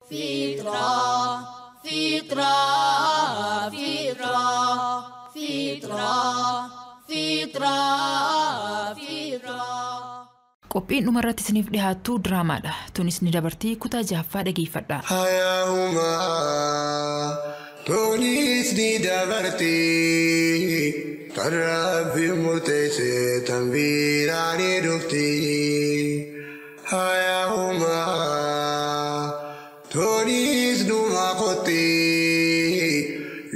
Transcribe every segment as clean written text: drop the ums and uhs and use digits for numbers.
Fitra, fitra, fitra, fitra, fitra, fitra. Qophiin dhumarratti isiniif dhiyaattu diraamaadha. Tunis ni dabartii kutaa jahaffaa dhageeffadha. Hayyahumaa tunis ni dabarti kan rabbi murteesse tan biraa ni dhufti. Hayyahumaa tunis dhuma qotti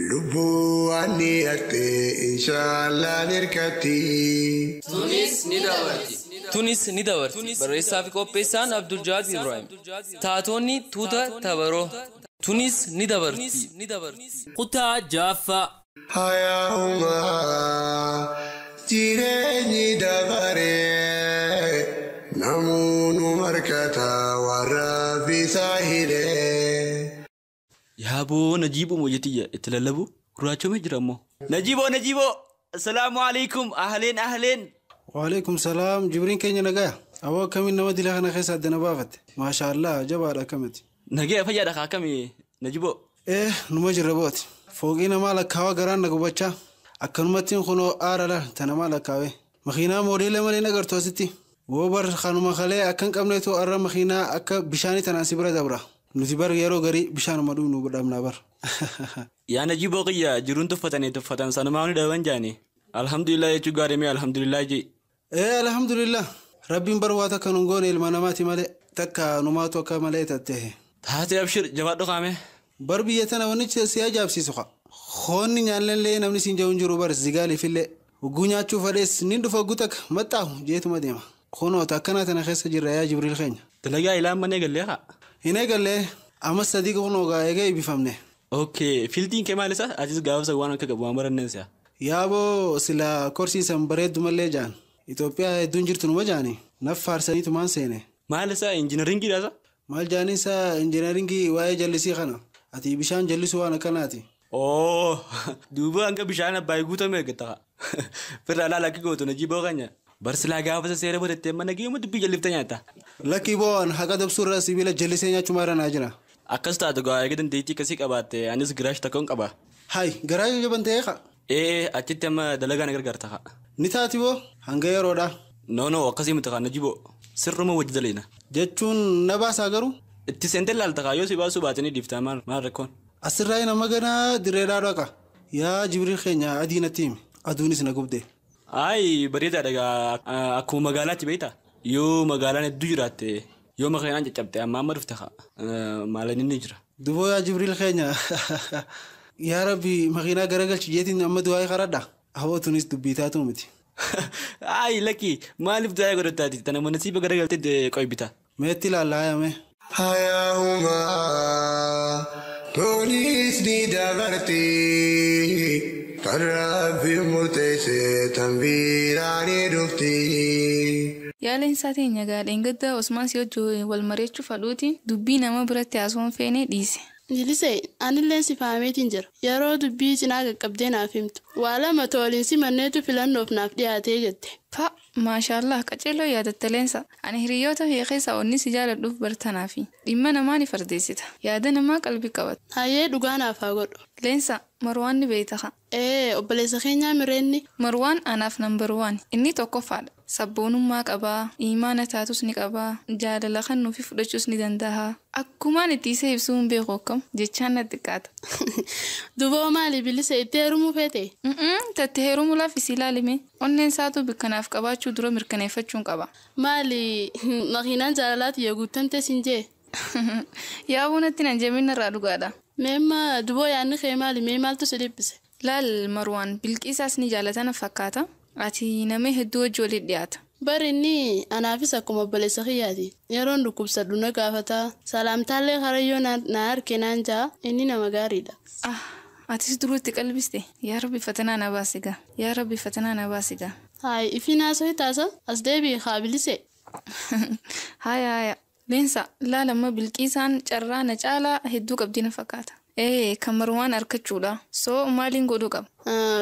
lubbuu waan dhiyatte inshaallah hirkatti. Tunis ni dabarti. Tunis ni dabarti. Barreessaa fi qopheessaan Abdul Jawaad Ibrahim. Taatonni tuuta tabaroo. Tunis ni dabarti. Kutaa jaaffaa. Hayyahumaa jireenyi dabaree namoonni markata warra bisaa hidhee. Yaaboo Najiiboo moojjatiyya itti lallabu gurraachomee jira ammoo. Najiiboo Najiiboo assalaamu alaikum ahleen ahleen. Waalaikum salaam jibriin keenya nagaya. Aboo akkamiin nama dila kana keessa addana baafatte? Maashaallah jabaadha akkamiti. Nagaya fayyaadha kaa akkamii Najiiboo. Numa jirra booti. Fooqii namaa lakkaawaa garaan na gubachaa. Akkanumattiin kunoo aara laal ta namaa lakkaawee. Makiinaa moodeela malee nagartu asitti. Woo bar kanuma kalee akka hin qabneetu arra makiinaa akka bishaanii tanaan si bira dabra. Nuti bar yeroo garii bishaanuma dhugnu dhabnaa bar. Yaa Najiiboo qiyya jiruun tuffatanii tuffatan sanumaa ni dhaban jaani. Alhamdulillah jechuu gaarii mee alhamdulillah jee. Alhamdulillah. Rabbiin bar waa takka nun goone ilma namaati malee takka numaatu akka malee tattee. Taatee abshir jabaadhu qaame. Bar biyya tana wanni si ajaa'ibsiisu qa. Hoonni nyaannellee namni siin jahuun jiru bar zigaaliifillee. Hogguu nyaachuu fadhees ni dhufa hogguu takka maxxaahu jeetuma deema. Kunoota akkanaa tana keessa jirra yaa Jibriil keenya. Dalagaa ilaan mana eegallee haa? Hin eegallee amma sadii kunoo gaa eegee eebbifamne. Okay, fiiltiin kee maal isa? Atis gaafsa waan akka qabu waan baranneen si'a. Yaaboo sila korsiisan bareeddu mallee jaan. Itoophiyaa hedduun jirtu numa jaani. Naf faarsaniitu maan seene. Maal isa injiinaringiidha isa? Maal jaanii isa injiinaringii waa'ee jallisii kana. Ati bishaan jallisuu waan akkanaati. Oo, duuba hanga bishaan abbaayii guutame eeggata. Firraa laala akka gootu Najiiboo keenya. Barsilaa gaafa seera godhattee mana geemu dubbii jalliftee nyaatta. Lakkii bo'aan haqa dabsuurra sibiila jallisee nyaachumaa irra naa jira. Akkas taatu gaa eega dandeettii akkasii qabaatte anis garaash tokkoon qaba. Hay garaash jaban ta'ee qa. Ee achitti amma dalagaa na gargaarta qa. Ni taati boo hanga yeroodha. No no akkasii miti qa Najiiboo sirruma wajji daleena. Jechuun na baasaa garuu. Itti seentee laalta qa yoo si baasuu baatanii dhiiftaa maal maal rakkoon. Asirraa nama ganaa dirreedhaa dhaqa. Yaa Jibriil keenya adii natti himi aduunis na gubde. Ay bareedaadha gaa akkuma magaalaatti beektaa yoo magaalaan hedduu jiraatte yoo makiinaan caccabte amma amma dhufte haa maalan inni jira. Duboo yaa Jibriil keenya yaa Rabbi makiinaa garagalchi jeetiin amma du'aa karadha aboo tunis dubbii taatu miti. Ay lakki maaliif du'aa godhattaati tana mana siiba garagaltee qoybita. Meetti ilaallaa yaame. Hayyahumaa tunis ni dabarti kan rabbi murteesse tan biraa ni dhufti. Yaaleen isaa teenya gaadheen gadda Osmaan si wajjin wal mari'achuu fadhuutiin dubbii nama biratti haasawuun feene dhiise. Jilisee anilleen si faameetiin jira. Yeroo dubbii cinaa qaqqabdee naaf himtu. Waa lama tooliin si manneetu filannoof naaf dhiyaatee jette. Fa maashaallah qaceeloo yaadatta leensa. Ani hiriyoota kee keessaa onni si jaaladhuuf bartanaafi dhimma namaa ni fardeessita. Yaada namaa qalbii qabata. Hayyee dhugaa naaf haa godhu. Leensa Marwaan ni beekta haa. Ee obboleessa keenyaa mireenni. Marwaan anaaf nambar waan inni tokkoffaadha. Sabboonummaa qabaa, imaana taatus ni qabaa, jaalala kan nuufi fudhachuus ni danda'a. Akkumaan itti isa ibsuu hin beeku akkam jechaan natti xiqqaata. Duboo maali bilisa itti heerumuu feete? Tatti heerumuu laaffisii ilaalime. Onneen isaatu bikkanaaf qabaachuu dura mirkaneeffachuun qaba. Maali makiinaan jaalalaati yoo guutamte siin jee? Yaaboo natti nan jemin irraa dhugaadha. Meemma duboo yaadni kee maali mee maaltu si dhibbise? Laal Marwaan bilqiisaas ni jaalatana fakkaata. Ati nama hedduu wajji walitti dhiyaata. Bari inni anaafis akkuma obboleessa kiyyaati. Yeroon dhukkubsadhu na gaafata. Salaamtaallee harayyoo na harke naan ja'a inni nama gaariidha. Ah atis duruutti qalbiste yaa Rabbi fatanaa na baasiga yaa Rabbi fatanaa na baasiga. Haay ifi naasoo taasa as deebii haa bilise. Haaya haaya leensa laal amma bilqiisaan carraa na caalaa hedduu qabdi na fakkaata. Kan Marwaan harkachuudha. Soo maaliin godhuu qaba?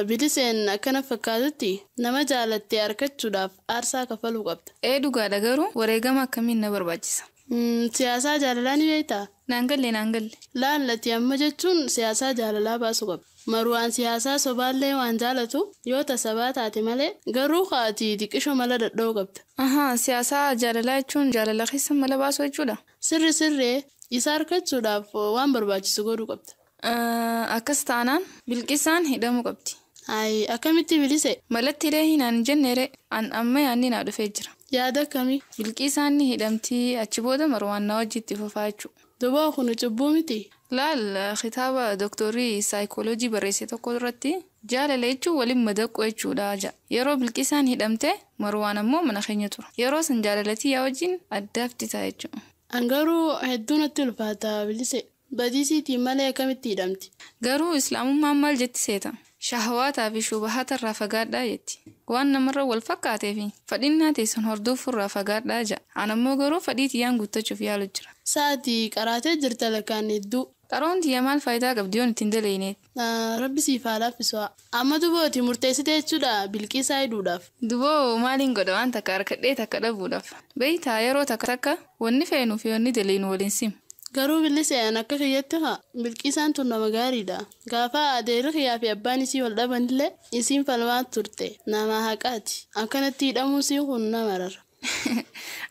Biliseen akkana fakkaatutti nama jaalattee harkachuudhaaf aarsaa kafaluu qabda. Dhugaadha garuu wareegama akkamiin na barbaachisa? Siyaasaa jaalalaa ni beektaa? Naan galle naan galle. Laallati amma jechuun siyaasaa jaalalaa baasuu qaba. Marwaan siyaasaa sobaallee waan jaalatu yoo tasabaa taate malee garuu haati xiqqishoo mala dadhabuu qabda. Ahaa, siyaasaa jaalalaa jechuun jaalala keessa mala baasuu jechuudha. Sirri sirree isa argachuudhaaf waan barbaachisu godhuu qabda. Akkas taanaan Bilqisaan hidhamuu qabdi. Ayi akkamitti bilise? Malatti hidhee hinaan jenneere an amma yaadni naa dhufee jira. Yaada akkamii? Bilqisaan ni hidhamtii achi booda Marwaan na wajjitti fufaa jechuudha. Duboo kun cubbuu miti. Laal kitaaba dooktorrii saayikooloojii barreesse tokko irratti jaalala jechuun waliin madaquu jechuudha jedha. Yeroo Bilqisaan hidhamte Marwaan ammoo mana keenya tura. Yeroo san jaalalatii yaa wajjin addaafti ta'a jechuudha. An garuu hedduu natti ulfaata bilise. Badiisiitiin malee akkamitti hidhamti? Garuu islaamummaan maal jetti seeta? Shahwaataa fi shubahaata irraa fagaadhaa jetti. Waan namarra wal fakkaatee fi fadhinnaa teessan hordofuuf irraa fagaadhaa jedha. An ammoo garuu fadhii tiyyaan guuttachuuf yaalu jira. Sa'aatii qaraatee jirta lakkaan hedduu. Qaroon tiyya maal faayidaa qabdi yoon ittiin daleyneet? Rabbi siif haa laaffisu. Amma dubooti murteessite jechuudha Bilqisaa hidhuudhaaf. Duboo maaliin godha waan takka harkadhee takka dhabuudhaaf. Beeytaa yeroo takka takka wanni feenuu fi wanni daleynu waliin simu. Garuu bilise an akka kiyyatti haa Bilqisaan tun nama gaariidha. Gaafa adeerri kiyyaa fi abbaan isii wal dhabanillee isiin falmaa turte nama haqaati. Akkanatti hidhamuu isii kun nama rara.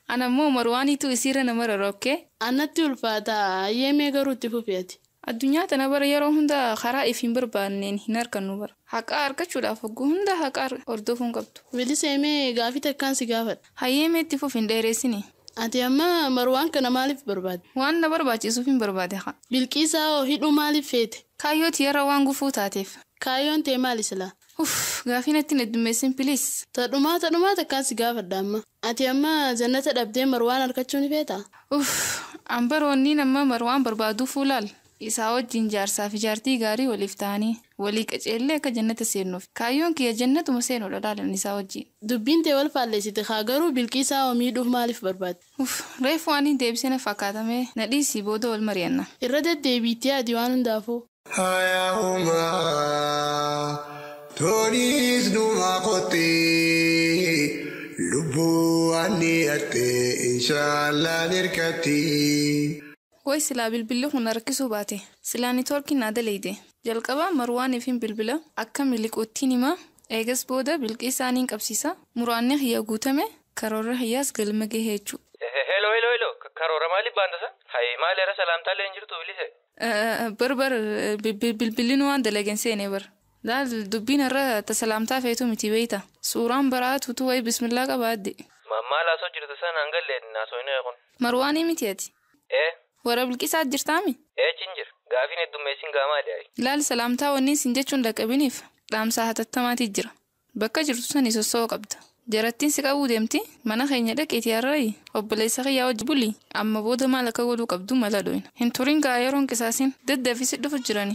An ammoo Marwaaniitu isiirra nama rara okkee? Annatti ulfaata yeemee garuu itti fufeeti. Addunyaa tana bara yeroo hunda karaa if hin barbaanneen hin argannu bara. Haqaa argachuudhaaf hogguu hunda haqa hordofuun qabdu. Bilisee mee gaafii takkaan si gaafadha. Hayyee itti fufi hin dheeressinii. Ati amma Marwaan kana maaliif barbaadde? Waan na barbaachisuuf hin barbaade haa. Bilqisaa hoo hidhuu maaliif feete? Kaayyoo tiyyarra waan gufuu taateef. Kaayyoon tee maali silaa? Uff, gaafii natti hin heddummeessin piliis. Tadhumaa tadhumaa takkaan si gaafadha amma. Ati amma jannata dhabdee Marwaan argachuu ni feetaa? Uff, an baroonni amma Marwaan barbaaduu fuulaal. Isaa wajjin jaarsaa fi jaartii gaarii waliif ta'anii walii qaceellee akka jannata seennuuf. Kaayyoon kiyya jannatuma seenuudha laalan isaa wajjin. Dubbiin tee wal faalleessite haa garuu Bilqisaa hoo miidhuuf maaliif barbaadde? Uff, reefu waan hin deebisee fakkaatamee na dhiisii booda wal mari'anna. Irra deddeebiitti yaadi waan hundaafuu. Hayyaa'umaa toonis dhuma qottee lubbuu waan dhiyaate inshaallaan hirkatti. Way silaa bilbilli kun harkisuu baate. Silaa niitoorkiin naa daleyde. Jalqabaa Marwaaniif hin bilbila. Akka miliquuttiin hima. Eegas booda Bilqisaa niin qabsiisa. Muraanni kiyya guutame karoorra kiyyaas galma gahee jechuudha. Hello hello hello karoora maaliif baantasa? Hayi maali irra salaamtaallee hin jirtu bilise? Barbar bilbilli waan dalagen seene bar. Laal dubbiin irra tasalaamtaa feetu miti beeyta. Suuraan baraa tuutu wayi bismillaa qabaadde. Maal haasoo jirtu sana hin galle haasoo kun. Marwaanii miti ati? Ee. Warra Bilqisaa jirtaami? Ee cin jira. Gaafiin heddummeessin gaamaadha. Laal salaamtaa wanni isin jechuun dhaqqabiniif dhaamsaa hatattamaati jira. Bakka jirtu sanii sossoo'uu qabda. Jarattiin si qabuu deemti mana keenya dhaqeetii har'aayi obboleessa kiyyaa wajji buli amma booda maal akka godhuu qabdu mala dho'ina. Hin turin gaa yeroon qisaasin daddafisi dhufu jirani.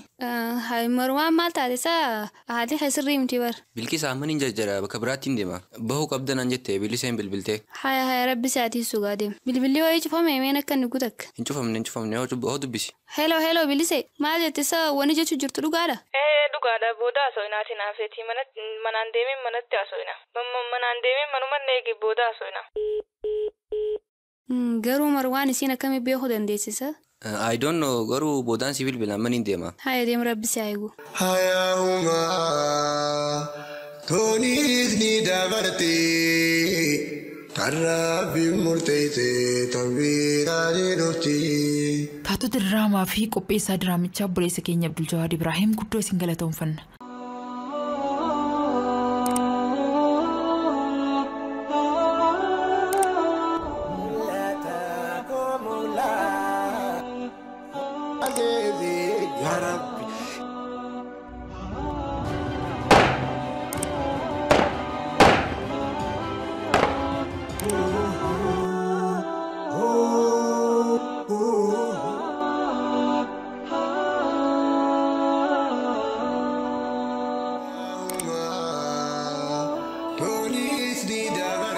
Hayi Marwaan maal taate isaa haalli sirrii miti bar. Bilqisaa amma ni jajjara bakka biraatti hin deema. Bahuu qabda naan jette biliseen bilbiltee. Haya haya rabbi isaatii sugaa deema. Bilbilli wayii cufame meen akka inni gutakka. Hin cufamne hin cufamne hoo dubbisi. Hello hello bilise maal jette isaa wani jechuu jirtu dhugaadha? Ee dhugaadha booda haasofnaatiin hafeetii manaan deemeen manatti haasofna. Manaan deemeen manuma eegi booda haasofna. Garuu Marwaan isiin akkamii beekuu dandeessisa? I don't know garuu boodaan si bilbila amma ni deema. Haya deemu rabbi si haa eegu. Hayyaa'umaa toonis ni dabarti kan rabbi murteesse tan biraa ni dhufti. Taatota diraamaa fi qopheessaa diraamichaa obboleessa keenya Abdul Jawaad Ibraahiim guddoo isin galatoomfanna. Toonis ni dabarti.